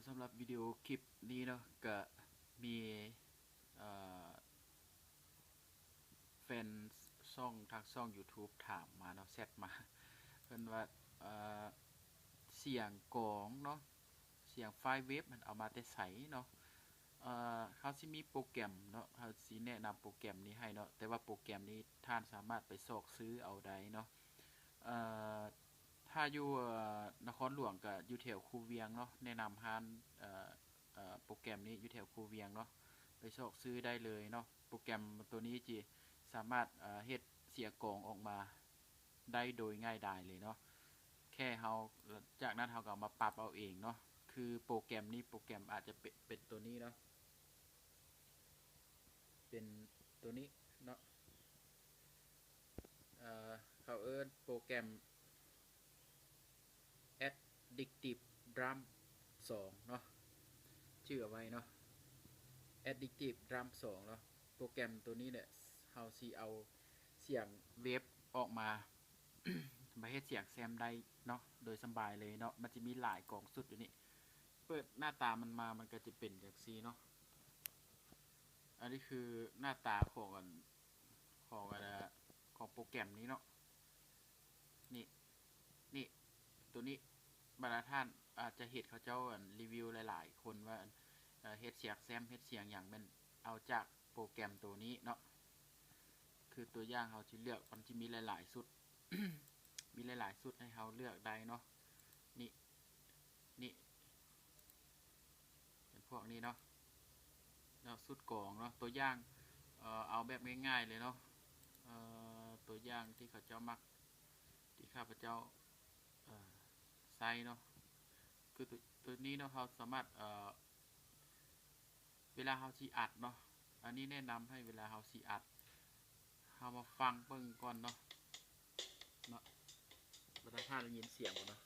ສຳລັບວິດີໂອຄລິບນີ້ເນາະ ກະມີ ເອີ ແຟນຊ່ອງ ທາງຊ່ອງ YouTube ຖາມມາເນາະ ແຊັດມາ ເພິ່ນວ່າ ເອີ ສຽງກອງເນາະ ສຽງໄຟເວຟມັນເອົາມາແຕ່ໃສເນາະ. ເອີ ເຮົາຊິມີໂປຣແກຣມເນາະ ເຮົາຊິແນະນຳໂປຣແກຣມນີ້ໃຫ້ເນາະ ແຕ່ວ່າໂປຣແກຣມນີ້ທ່ານສາມາດໄປຊອກຊື້ເອົາໄດ້ເນາະ. ເອີ ຖ້າຢູ່ ເອີ ນະຄອນຫຼວງ ກະຢູ່ແຖວຄູວຽງເນາະ ແນະນຳຮ້ານ ເອີ ເອີ ໂປຣແກຣມນີ້ຢູ່ແຖວຄູວຽງເນາະ ໄປຊອກຊື້ໄດ້ເລີຍເນາະ. ໂປຣແກຣມໂຕນີ້ຈະສາມາດ ເອີ ເຮັດສຽງກອງອອກມາໄດ້ໂດຍງ່າຍດາຍເລີຍເນາະ. ແຄ່ເຮົາ ຈາກນັ້ນເຮົາກໍເອົາມາປັບເອົາເອງເນາະ. ຄືໂປຣແກຣມນີ້ ໂປຣແກຣມອາດຈະເປັນ ເປັນໂຕນີ້ເນາະ ເປັນໂຕນີ້ເນາະ ເອີ ເຂົາເອີ້ນໂປຣແກຣມ Addictive Drum ສອງເນາະ ຊື່ເອົາໄວ້ເນາະ Addictive Drum ສອງເນາະ. ໂປຣແກຣມໂຕນີ້ແຫຼະ ເຮົາຊິເອົາສຽງເວຟອອກມາ ມາເຮັດສຽງແຊມໄດ້ເນາະ ໂດຍສະບາຍເລີຍເນາະ. ມັນຈະມີຫຼາຍກອງຊຸດຢູ່ນີ້ ເປີດໜ້າຕາມັນມາ ມັນກໍຈະເປັນຈັ່ງຊີ້ເນາະ. ອັນນີ້ຄືໜ້າຕາຂອງອັນ ຂອງອັນ ຂອງໂປຣແກຣມນີ້ເນາະ. ນີ້ ນີ້ ໂຕນີ້ ບັນດາທ່ານອາດຈະເຫັນເຂົາເຈົ້າອັນ ຣີວິວຫຼາຍໆຄົນວ່າ ເຮັດສຽງແຊມ ເຮັດສຽງຫຍັງ ແມ່ນເອົາຈາກໂປຣແກຣມໂຕນີ້ເນາະ. ຄືຕົວຢ່າງເຮົາຊິເລືອກ ມັນຊິມີຫຼາຍໆຊຸດ ມີຫຼາຍໆຊຸດໃຫ້ເຮົາເລືອກໄດ້ເນາະ. ນີ້ ນີ້ ເປັນພວກນີ້ເນາະ ເນາະ ຊຸດກອງເນາະ. ຕົວຢ່າງ ເອີ ເອົາແບບງ່າຍໆເລີຍເນາະ ເອີ ຕົວຢ່າງທີ່ເຂົາເຈົ້າມັກ ທີ່ຂ້າພະເຈົ້າ ເອີ ໃຊ້ເນາະ ຄືໂຕ ໂຕນີ້ເນາະ ເຮົາສາມາດ ເອີ ເວລາເຮົາຊິອັດເນາະ ອັນນີ້ແນະນຳໃຫ້ເວລາເຮົາຊິອັດ ເຮົາມາຟັງເບິ່ງກ່ອນເນາະ ເນາະ ບັນດາທ່ານໄດ້ຍິນສຽງບໍ່ເນາະ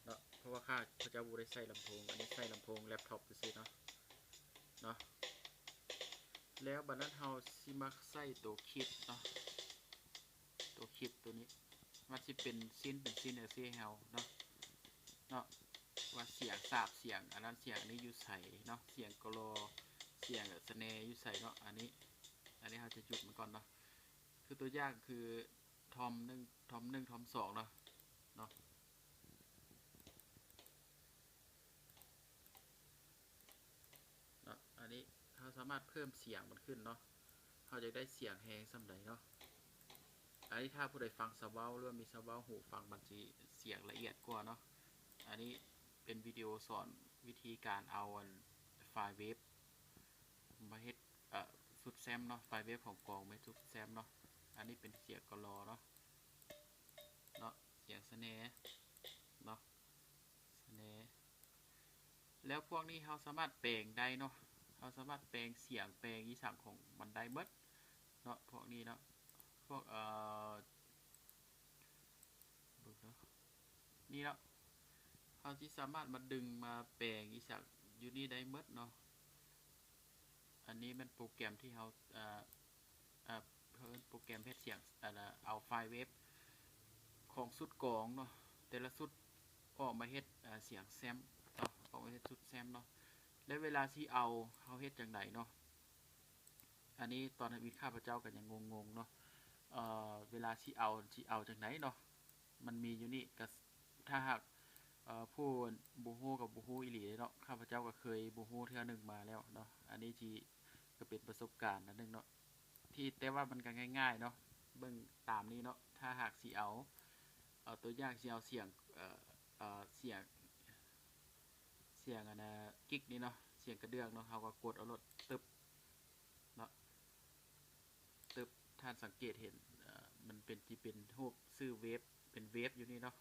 ເນາະ ເພາະວ່າຂ້າພະເຈົ້າບໍ່ໄດ້ໃສ່ລຳໂພງ ອັນນີ້ໃສ່ລຳໂພງແລັບທັອບຊື່ໆເນາະ ເນາະ. ແລ້ວບັດນັ້ນເຮົາຊິມາໃສ່ໂຕຄິດເນາະ ໂຕຄິດໂຕນີ້ ມັນຊິເປັນຊິ້ນເປັນຊິ້ນຈັ່ງຊີ້ໃຫ້ເຮົາເນາະ ເນາະ ວ່າສຽງສາບ ສຽງອັນນັ້ນ ສຽງອັນນີ້ຢູ່ໃສເນາະ ສຽງກະລໍ ສຽງສະແນຢູ່ໃສເນາະ. ອັນນີ້ ອັນນີ້ເຮົາຈະຢຸດມັນກ່ອນເນາະ ຄືຕົວຢ່າງຄືທອມໜຶ່ງ ທອມໜຶ່ງ ທອມສອງເນາະ ເນາະ. ເນາະ ອັນນີ້ເຮົາສາມາດເພີ່ມສຽງມັນຂຶ້ນເນາະ ເຮົາຢາກໄດ້ສຽງແຮງສ່ຳໃດເນາະ. ອັນນີ້ຖ້າຜູ້ໃດຟັງສະເວົ້າ ຫຼືວ່າມີສະເວົ້າຫູຟັງ ມັນຊິສຽງລະອຽດກວ່າເນາະ. ອັນນີ້ເປັນວິດີໂອສອນວິທີການເອົາອັນ ໄຟລ໌ເວຟມາເຮັດ ເອີ ຊຸດແຊມເນາະ ໄຟລ໌ເວຟຂອງກອງມາເຮັດຊຸດແຊມເນາະ. ອັນນີ້ເປັນສຽງກະລໍເນາະ ເນາະ ສຽງສະແນເນາະ ສະແນ. ແລ້ວພວກນີ້ເຮົາສາມາດແປງໄດ້ເນາະ ເຮົາສາມາດແປງສຽງ ແປງອີ່ສັງຂອງມັນໄດ້ໝົດເນາະ ພວກນີ້ເນາະ ພວກ ເອີ ເບິ່ງເນາະ ນີ້ເນາະ ເຮົາຊິສາມາດມາດຶງມາແປງອີ່ສັງຢູ່ນີ້ໄດ້ໝົດເນາະ. ອັນນີ້ແມ່ນໂປຣແກຣມທີ່ເຮົາ ເອີ ເອີ ເຂົາເອີ້ນໂປຣແກຣມເຮັດສຽງ ເອົາໄຟລ໌ເວຟຂອງຊຸດກອງເນາະ ແຕ່ລະຊຸດອອກມາເຮັດ ເອີ ສຽງແຊມເນາະ ອອກມາເຮັດຊຸດແຊມເນາະ. ແລ້ວເວລາຊິເອົາ ເຮົາເຮັດຈັ່ງໃດເນາະ ອັນນີ້ຕອນທຳອິດຂ້າພະເຈົ້າກໍຍັງງົງໆເນາະ ເອີ ເວລາຊິເອົາ ຊິເອົາຈັ່ງໃດເນາະ ມັນມີຢູ່ນີ້ ກໍ ຖ້າຫາກ ເອີ ຜູ້ບໍ່ຮູ້ກໍບໍ່ຮູ້ອີ່ຫຼີເດເນາະ ຂ້າພະເຈົ້າກໍເຄີຍບໍ່ຮູ້ເທື່ອໜຶ່ງມາແລ້ວເນາະ. ອັນນີ້ຊິ ກໍເປັນປະສົບການອັນໜຶ່ງເນາະ ທີ່ ແຕ່ວ່າມັນກໍງ່າຍໆເນາະ ເບິ່ງຕາມນີ້ເນາະ. ຖ້າຫາກຊິເອົາ ເອົາຕົວຢ່າງ ຊິເອົາສຽງ ເອີ ເອີ ສຽງ ສຽງອັນນ່າ ກິກນີ້ເນາະ ສຽງກະເດື່ອງເນາະ ເຮົາກໍກົດເອົາໂລດ ຕຶບເນາະ ຕຶບ ທ່ານສັງເກດເຫັນ ເອີ ມັນເປັນ ຊິເປັນຮູບຊື່ເວຟ ເປັນເວຟຢູ່ນີ້ເນາະ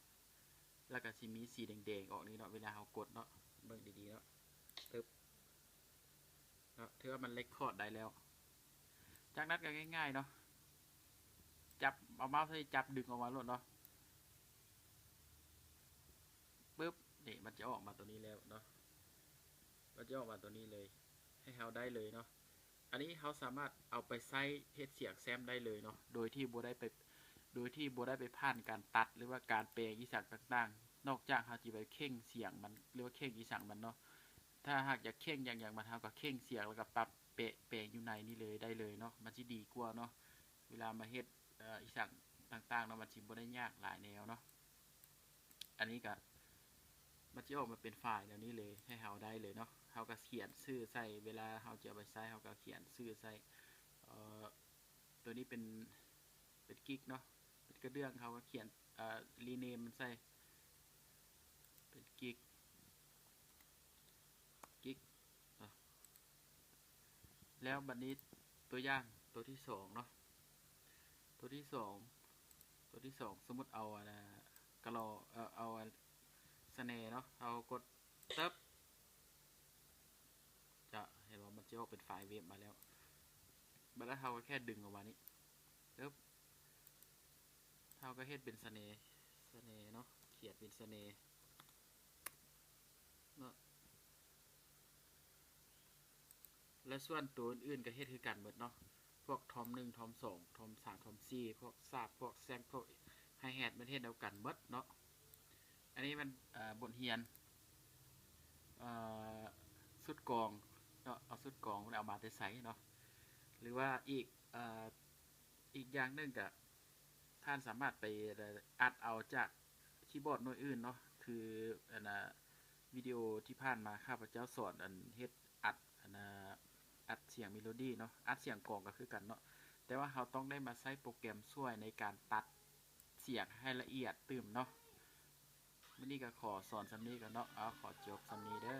ແລ້ວກໍຊິມີສີແດງໆອອກນີ້ເນາະ ເວລາເຮົາກົດເນາະ ເບິ່ງດີໆເນາະ ຕຶບເນາະ ຖືວ່າມັນເຣັກຄອດໄດ້ແລ້ວ. ຈາກນັ້ນກໍງ່າຍໆເນາະ ຈັບ ເອົາເມົາສ໌ໃສ່ ຈັບດຶງອອກມາໂລດເນາະ ປຶບ ນີ້ ມັນຈະອອກມາຕົວນີ້ແລ້ວເນາະ ມັນຈະອອກມາຕົວນີ້ເລີຍ ໃຫ້ເຮົາໄດ້ເລີຍເນາະ. ອັນນີ້ເຮົາສາມາດເອົາໄປໃຊ້ເຮັດສຽງແຊມໄດ້ເລີຍເນາະ ໂດຍທີ່ບໍ່ໄດ້ໄປ ໂດຍທີ່ບໍ່ໄດ້ໄປຜ່ານການຕັດ ຫຼືວ່າການແປງອີ່ສັງຕ່າງ ນອກຈາກເຮົາຈະໄປເຄັ່ງສຽງມັນ ຫຼືວ່າເຄັ່ງອີ່ສັງມັນເນາະ. ຖ້າຫາກຢາກເຄັ່ງຢາກຫຍັງມັນ ເຮົາກໍເຄັ່ງສຽງ ແລ້ວກໍປັບແປະ ແປະຢູ່ໃນນີ້ເລີຍ ໄດ້ເລີຍເນາະ ມັນຊິດີກວ່າເນາະ. ເວລາມາເຮັດ ເອີ ອີ່ສັງຕ່າງໆເນາະ ມັນຊິບໍ່ໄດ້ຍາກຫຼາຍແນວເນາະ. ອັນນີ້ກໍ ມັນຊິອອກມາເປັນໄຟລ໌ແນວນີ້ເລີຍ ໃຫ້ເຮົາໄດ້ເລີຍເນາະ. ເຮົາກໍຂຽນຊື່ໃສ່ ເວລາເຮົາຈະເອົາໄປໃຊ້ ເຮົາກໍຂຽນຊື່ໃສ່ ເອີ ຕົວນີ້ເປັນ ເປັນກິກເນາະ ເປັນກະເບື້ອງ ເຮົາກໍຂຽນ ເອີ ຣີເນມມັນໃສ່ ເປັນກິກ ກິກເນາະ. ແລ້ວບັດນີ້ຕົວຢ່າງຕົວທີສອງເນາະ ຕົວທີສອງ ຕົວທີສອງ ສົມມຸດເອົາອັນນະ ກະລໍ ເອີ ເອົາອັນສະແນເນາະ ເຮົາກົດຕຶບ ຈະເຫັນວ່າມັນຈະອອກເປັນໄຟລ໌ເວບມາແລ້ວ. ບັດນັ້ນເຮົາກໍແຄ່ດຶງອອກມານີ້ ຕຶບ ເຮົາກໍເຮັດເປັນສະແນ ສະແນເນາະ ຂຽນເປັນສະແນເນາະ. ແລະ ສ່ວນຕົວອື່ນໆກໍເຮັດຄືກັນໝົດເນາະ ພວກທອມໜຶ່ງ ທອມສອງ ທອມສາມ ທອມສີ່ ພວກສາບ ພວກແຊມ ພວກໄຮແຮດ ມັນເຮັດດຽວກັນໝົດເນາະ. ອັນນີ້ມັນ ເອີ ບົດຮຽນ ເອີ ຊຸດກອງເນາະ ເອົາຊຸດກອງມັນເອົາມາແຕ່ໃສເນາະ. ຫຼືວ່າອີກ ເອີ ອີກຢ່າງໜຶ່ງກະ ທ່ານສາມາດໄປອັດເອົາຈາກຄີບອດໜ່ວຍອື່ນເນາະ ຄືອັນນະ ວິດີໂອທີ່ຜ່ານມາຂ້າພະເຈົ້າສອນອັນເຮັດອັດອັນນະ ອັດສຽງເມໂລດີເນາະ ອັດສຽງກອງກໍຄືກັນເນາະ ແຕ່ວ່າເຮົາຕ້ອງໄດ້ມາໃຊ້ໂປຣແກຣມຊ່ວຍໃນການຕັດສຽງໃຫ້ລະອຽດຕື່ມເນາະ. ມື້ນີ້ກໍຂໍສອນສ່ຳນີ້ກ່ອນເນາະ ເອົາ ຂໍຈົບສ່ຳນີ້ເດີ.